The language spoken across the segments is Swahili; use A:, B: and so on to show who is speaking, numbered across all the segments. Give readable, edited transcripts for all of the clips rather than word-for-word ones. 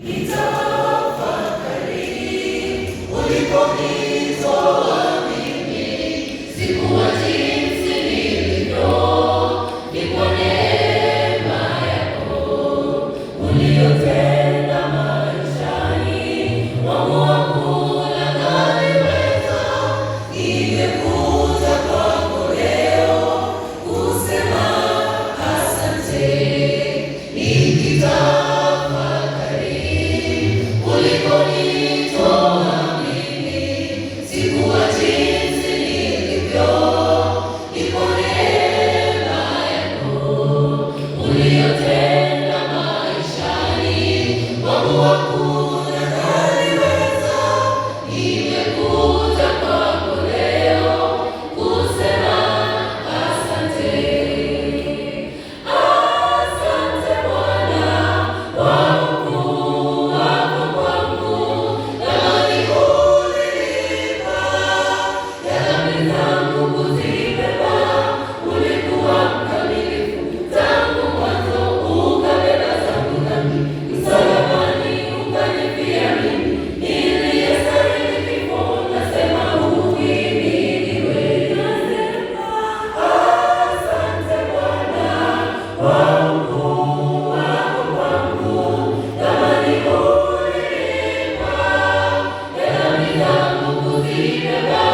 A: Nitafakari uliponitoa mimi, sikuwa jinsi nilivyo, ni kwa neema yako uliyotenda maishani mwangu, hakuna angaliweza. Nimekuja kwako leo kusema asante, nikitafakari ulikonitoa mimi, sikuwa jinsi nilivyo, ni kwa neema yako uliyotenda maishani mwangu, hakuna angaliweza. Nimekuja kwako leo kusema asante. Asante Bwana kwa ukuu wako kwangu, thamani ulilipa ya dhambi zangu kuzibeba. Ulikuwa mkamilifu tangu mwanzo, ukabeba zangu dhambi msalabani, ukanifia mimi niliyestahili kifo. Nasema uhimidiwe, nasema asante Bwana kwa ukuu wako kwangu, thamani ulilipa ya dhambi zangu kuzibeba.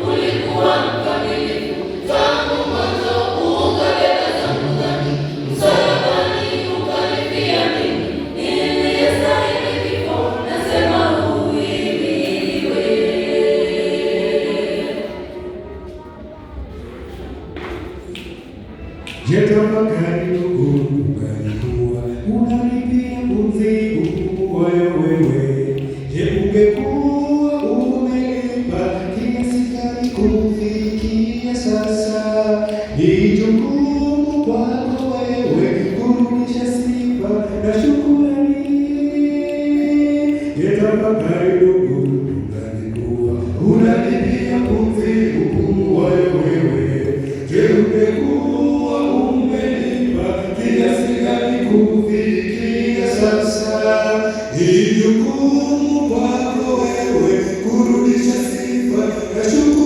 A: Ulikuwa mkamilifu tangu mwanzo, ukabeba zangu dhambi msalabani, ukanifia mimi niliyestahili kifo. Nasema uhimidiwe.
B: Je, tafakari ndugu, ungalikuwa unalipia pumzi upumuayo wewe? Je, ungekuwa umelipa kiasi gani kufikia sasa? Ni jukumu kwako wewe kurudisha sifa na shukrani. Je, tafakari ndugu, ungalikuwa unalipia pumzi upumuayo wewe? Je, ungekuwa umelipa kiasi gani kufikia sasa? Ni jukumu kwako wewe kurudisha sifa na shukrani.